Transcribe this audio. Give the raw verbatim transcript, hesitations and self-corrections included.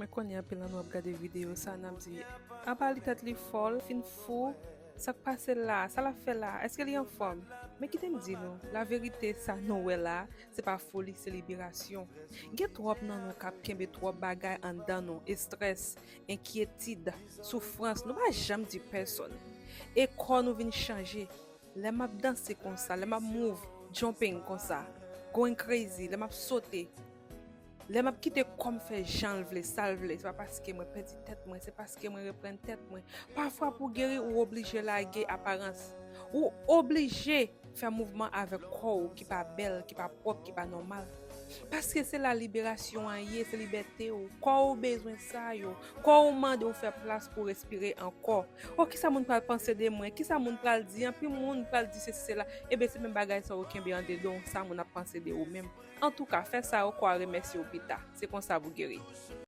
Mwen konnen anpil nan nou ap gade videyo sa, n ap di, apa li tèt li fò, l fin fou, sa k pase l la, sa l ap fè la, èske li anfòm? Men kite m di nou, laverite sa nou wè la, se pa foli, se liberasyon. Gen twòp nan nou k ap kenbe twòp bagay anndan nou, estrès, enkyetid, soufrans, nou pa janm di pèsonn. E kò nou vin chanje. Lè m ap danse konsa, lè m ap move, jumping konsa, going crazy, lè m ap sote, lè m ap kite kò m fè jan l vle, sa l vle, se pa paske mwen pèdi tèt mwen, se paske mwen reprann tèt mwen. Pafwa pou geri, ou oblije lage aparans. Ou oblije fè mouvman avèk kò w ki pa bèl, ki pa pwòp, ki pa nòmal. Paske se la liberasyon an ye, se libète w. Kò w bezwen sa yo. Kò w mande w fè plas pou w respire ankò. O, kisa moun pral panse de mwen? Kisa moun pral di? Anpil moun pral di sesi sela. Ebyen, se menm bagay sa w kenbe andedan w, sa moun ap panse de ou menm. Antouka, fè sa yo, kò a remèsye w pita. Se konsa pou geri.